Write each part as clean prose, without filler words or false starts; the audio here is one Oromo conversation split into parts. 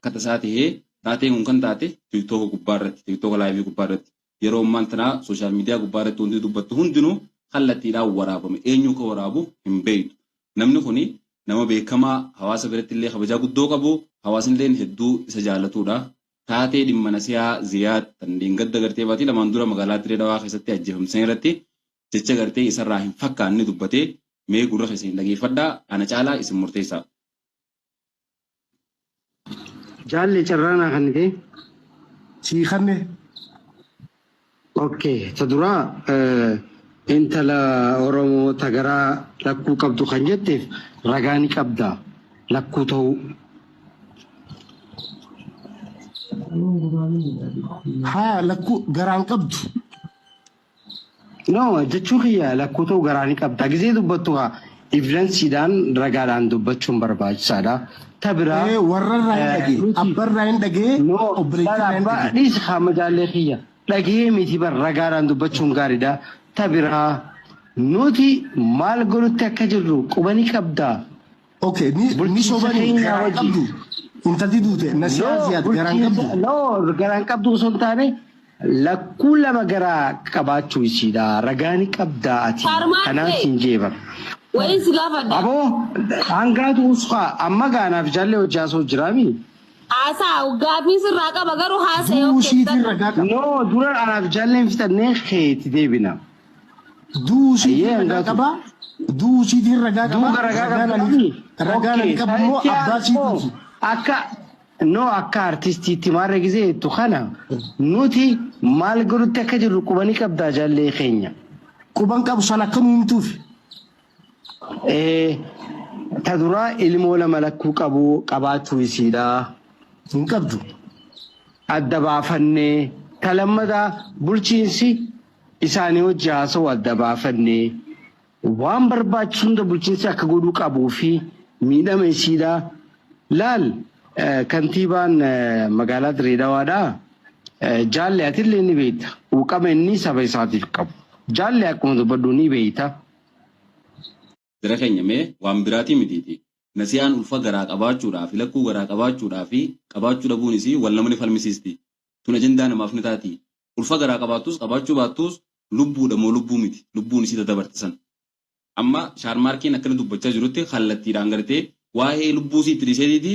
Akka tasaa tahee taateen kun kan taate TikTok gubbaa irratti, TikTok live gubbaa irratti. Yeroo ammaan tanaa social media gubbaa irratti wanti dubbattu hundinuu kallattiidhaan waraabame. Eenyu akka waraabu hin beektu. Namni kuni nama beekamaa hawaasa biratti illee kabajaa guddoo qabu, hawaasni illee hedduu isa jaallatudha. Taatee dhimma Nasihaa Ziyaad tan dheengadda gartee baatii lamaan dura magaalaa Dirree Dhawaa keessatti ajjeefamte san irratti jecha gartee isarraa hin fakkaanne dubbatee mee gurra keessaniin dhageeffadhaa ana caalaa isin murteessaa. Jaalle carraa naa kannitee. Sii kanne. Ok ta duraa intala oromoo ta garaa lakkuu qabdu kan jetteef ragaa ni qabda lakkuu ta'uu. Haa lakkuu garaan qabdu. No jechuu kiyya lakkuu ta'uu garaa ni qabda. Gizee dubbattu kaa evidensiidhaan ragaadhaan dubbachuun barbaachisaadha. Ta biraa Ee warrarraa hin dhagee nuti abbarraa hin dhagee no obboleettiirraa hin abbaa dhagee. dhiisi kaa majaallee kiyya dhagee miti bar ragaadhaan dubbachuun gaariidha. Ta biraa nuti maal godhutti akka jirru quba ni qabda. Okay ni ni Bulchiinsa sobani keenyaa garaan wajji. qabdu intalti duute nasiyaa No ziyaad garaan bulchiinsa qabdu. no garaan qabdu osoo hin taane Lakkuu 2 garaa qabaachuu isiidha ragaa ni qabdaa ati kanaan Sharmaarkee siin jee bar. wayiin si gaafadha. Aboo hangaatu uskaa amma gaanaaf jaallee hojii haasoo jiraami. Haasaa gaafiin sirraa qaba garuu haasa'e Du'uu okay isiitiin fixadhu. ragaa qaba. No dura anaaf jaalleen fixannee keeti deebina. Du'uu Ayyee isiitiin ragaa hangaatu. qaba. Du'uu isiitiin ragaa qaba. Duuga ragaa Ragaan qabda ani miti. ragaan ani Okay qabu immoo itti abbaa aanu immoo isiitiiti. akka No akka artistiitti maarree gizee jettu kana nuti maal godhutti akka jirru quba ni qabdaa jaallee keenya. Quban qabu san akka nu himtuufi. Ee ta duraa ilmoo lama lakkuu qabu qabaachuu isiidha. Hin qabdu. Adda baafannee ta lammataa bulchiinsi isaanii wajji haasa'u adda baafannee. Waan barbaachisu hunda bulchiinsi akka godhuu qabuu fi miidhama isiidha. Laal kantiibaan magaalaa Dirree Dhawaadha. Jaalle atillee ni beekta. Quuqama inni saba isaatiif qabu. Jaalle akkuma dubbadhu ni beekta. Jara keenya mee waan biraatii mitiiti. Nasiyaan ulfa garaa qabaachuudhaa fi lakkuu garaa qabaachuudhaa fi qabaachuu dhabuun isii wal nama ni falmisiisti. Tun ajandaa namaaf ni taati. Ulfa garaa qabaattus qabaachuu baattuus lubbuudha moo lubbuu miti? Lubbuun isii ta dabarte san. Amma Shaarmaarkeen akkana dubbachaa jirutti kallattiidhaan gartee waa'ee lubbuu isii itti dhiiseetiiti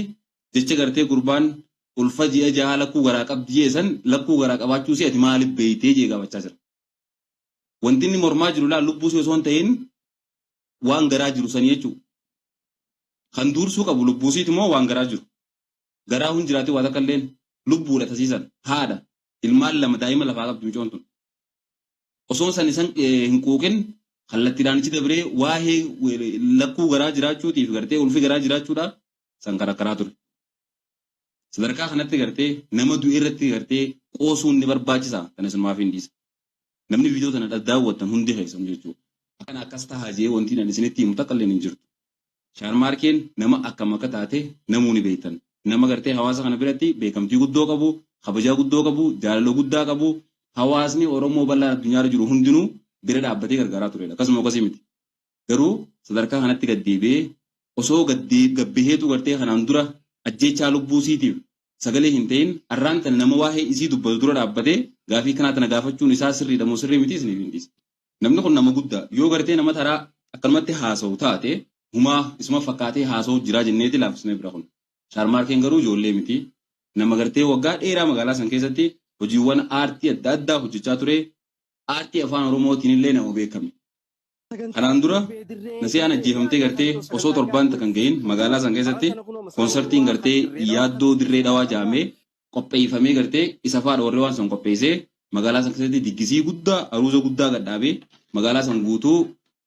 jecha gartee gurbaan ulfa ji'a jahaa lakkuu garaa qabdi jee san lakkuu garaa qabaachuu isii ati maaliif beeytee jee gaafachaa jira. Wanti inni mormaa jiru laal lubbuu isii osoo hin ta'in waan garaa jiru sanii jechuudha. Kan duursuu qabu lubbuu isiiti moo waan garaa jiru? Garaa hun jiraatee waa takka illeen lubbuudha tasiisan haadha ilmaan lama daa'ima lafaa qabdi micoon tun. Osoo san isan hin quuqin kallattiidhaan ichi dabree waa'ee lakkuu garaa jiraachuutiif gartee ulfi garaa jiraachuudha san karakkaraa ture. Sadarkaa kanatti gartee nama du'e irratti gartee qoosuun ni barbaachisa kana isinumaaf hin dhiisa. Namni viidiyoo tana daawwattan hundi keessan jechuudha. Akkana akkas tahaa jee wanti ani isinitti himu takka illee hin jirtu. Shaarmaarkeen nama akkam akka taate namuu ni beektan. Nama gartee hawaasa kana biratti beekamtii guddoo qabu, kabajaa guddoo qabu, jaalala guddaa qabu, hawaasni Oromoo bal'aan addunyaarra jiru hundinuu bira dhaabbatee gargaaraa turedha. Akkasuma akkasii miti. Garuu sadarkaa kanatti gad deebi'ee osoo gad gabbaheetu gartee kanaan dura ajjeechaa lubbuu isiitiif sagalee hin ta'in arraan tana nama waa'ee isii dubbatu dura dhaabbatee gaafii kanaa tana gaafachuun isaa sirriidha moo sirrii miti isiniif hin dhiisa. Namni kun nama guddaa yoo gartee nama taraa akkanumatti haasa'u taate humaa isuma fakkaatee haasa'u jiraa jenneeti laaffisnee bira kun. Shaarmaarkeen garuu ijoollee miti. Nama gartee waggaa dheeraa magaalaa san keessatti hojiiwwan aartii adda addaa hojjechaa ture. Aartii afaan Oromootiin illee nama beekame. Kanaan dura Nasiyaan ajjeefamtee gartee osoo torbaan takka hin gahin magaalaa san keessatti konsartiin gartee yaaddoo dirree dhawaa jaamee qopheeffamee gartee isa faadha warri waan san qopheessee magaalaa san keessatti diggisii guddaa aruuza guddaa gadhaabee magaalaa san guutuu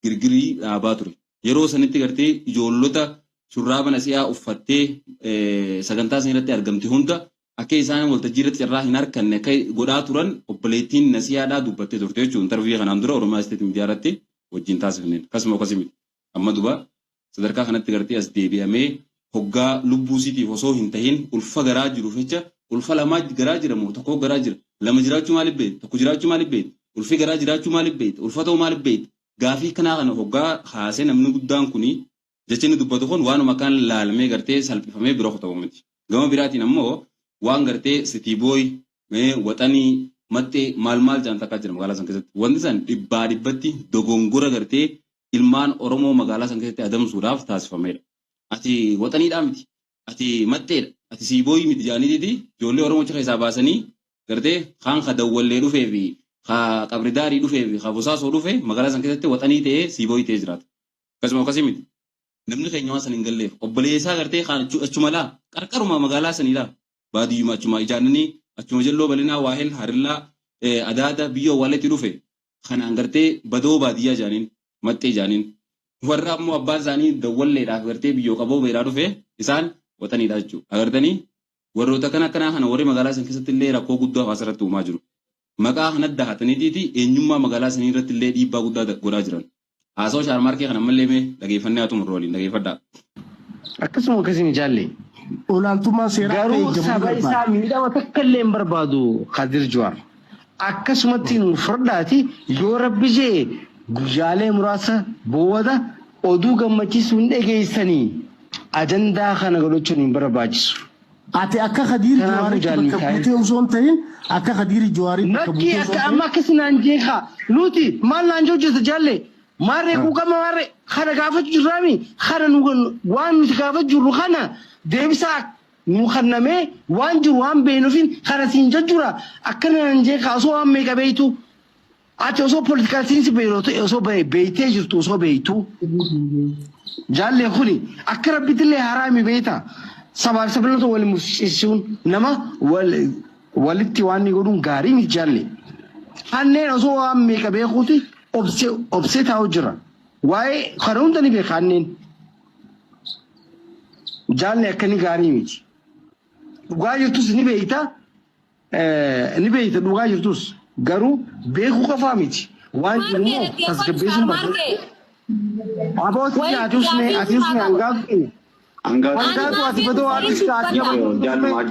girgirii dhaabaa ture. Yeroo sanitti gartee ijoollota shurraaba Nasiyaa uffattee sagantaa san irratti argamte hunda akka isaan waltajjii irratti carraa hin harkanne akka godhaa turan obboleettiin Nasiyaadhaa dubbattee turte jechuudha. Interview kanaan dura Oromiyaa State Media irratti wajjin taasifneen. Akkasuma akkasii miti. Amma duba sadarkaa kanatti gartee as deebi'amee hoggaa lubbuu isiitiif osoo hin tahin ulfa garaa jiruuf jecha ulfa lamaa garaa jira moo tokko garaa jira lama jiraachuu maaliif beekta tokko jiraachuu maaliif beekta ulfi garaa jiraachuu maaliif beekta ulfa ta'uu maaliif beekta gaafii kanaa kana hoggaa kaasee namni guddaan kuni jechi inni dubbatu kun waanuma akkaan laalamee gartee salphifamee bira kutamu miti. Gama biraatiin ammoo waan gartee City Boy, waxanii, maxxee maal maal jaan takkaa jira magaalaa san keessatti. Wanti san dhibbaa dhibbatti dogongora gartee ilmaan Oromoo magaalaa san keessatti adamsuudhaaf taasifamedha. Ati waxaniidhaa miti, ati maxxeedha, ati siibooyii miti jaaniitiiti ijoollee Oromoo achi keessaa baasanii gartee kaan ka dawwallee dhufee fi ka qabridaarii dhufee fi ka bosaasoo dhufe magaalaa san keessatti waxanii ta'ee siibooyii ta'ee jiraata. Akkasuma akkasii miti. Namni keenya waan san hin galleef obboleessaa gartee kaan achuma laa qarqaruma magaalaa sanii laa baadiyyuma achuma ijaananii achuma jalloo balinaa waahel harillaa adaada biyyoo waletti dhufe kanaan gartee badoo baadiyyaa jaaniin maxxee jaaniin warra ammoo abbaan isaanii dawwalleedhaaf gartee biyyoo qaboo beeraa dhufe isaan waxaniidha jechuudha. Agartanii warroota kana akkanaa kana warri magaalaa san keessatti illee rakkoo guddaa hawaasa irratti uumaa jiru. Maqaa kana dahataniitiiti eenyummaa magaalaa sanii irratti illee dhiibbaa guddaa godhaa jiran. Haasawaa shaarmaarkee kana ammallee mee dhageeffannee haa xumurru waliin dhageeffadhaa. Akkasuma akkasiin jaalle. Olaantummaan seeraa akka Garuu eegamu ni saba barbaada. isaa miidhama takka illee hin barbaadu Kadir Jawaar. Akkasumatti nu furdhaati yoo rabbi jee guyyaalee muraasa booda oduu gammachiisuu hin dhageessanii ajandaa kana godhachuun hin barbaachisu. Ati akka Khadiir Kanaafuu Jawaaritti jaalli bakka taa'e. buutee osoo hin ta'in akka Khadiir Jawaaritti bakka Lakki buutee osoo akka hin amma ta'in akkasi naan jeeqa. Nuti maal naan hojjeta jaalle maarree quuqama maarree kana gaafachuu jirraami kana nu waan nuti gaafachuu jirru kana deebisaa nu kannamee waan jiru waan beeknuufin kana siin jechuu akkana naan jeeqa osoo waan meeqa beektu. Ati osoo political science beektu osoo beektee jirtu osoo beektu. Jaallee kuni akka rabbitillee haraami beekta. Sabaaf sablammoota wal mursiisuun nama walitti waan inni godhuun gaarii miti jaalle. Hanneen osoo waan meeqa beekuuti obsee obsee taa'u jira. Waa'ee kana hunda ni beeka hanneen. Jaalli akka inni gaarii miti. Dhugaa jirtus ni beekta. Ni beekta dhugaa jirtus garuu beekuu qofaa miti. Waan jiru Maarkee immoo dhaggeeffadhu tasgabbeessuun barbaachisa. shaarmaarkee. Abooti Wayi ati usme gaaffii ati usme sirraa qaba. hangaatu Hangaatu hangaatu ati Ani badoo gaaffii ati sirraa ati dubbadha. jaallu maal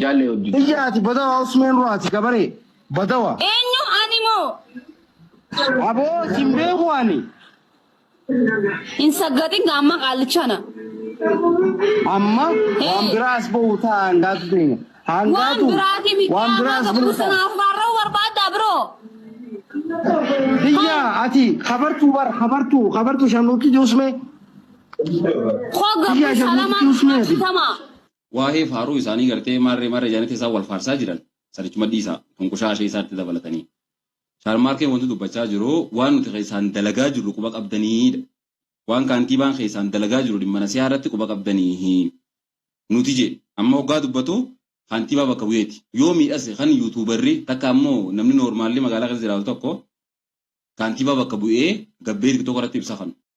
jaalle hojii. Iyya ati badawa usmeen ruwaati gabaree badawa. Eenyu ani moo? Aboo sin beeku ani. Hin saggatin gaamma qaallichana. Amma waan biraas bahu ta'a hangaatu teenya. Waan Hangaatu biraati miti waan amma biraas bahu ta'a. gabbisanaaf baarra'uu barbaaddaa biroo. Iyya ati kabartuu bar kabartuu kabartuu shamnuutti usmee. Koo Iyya gabbisa shamnuutti lamaan usmee ati. bitama. Waa'ee faaruu isaanii gartee maarree maarree jaanitti isaan wal faarsaa jiran sanichuma dhiisaa tunqushaa ishee isaatti dabalatanii. Shaarmaarkeen wanti dubbachaa jiru waan nuti keessaan dalagaa jirru quba qabdaniidha. Waan kaantiibaan keessaan dalagaa jiru dhimma nasihaa irratti quba qabdanii. Nuti je amma hoggaa dubbatu kaantiibaa bakka bu'eeti. Yoo miidhase kan YouTuberri takka ammoo namni normally magaalaa keessa jiraatu tokko kaantiibaa bakka bu'ee gabbee TikTok irratti ibsa kan.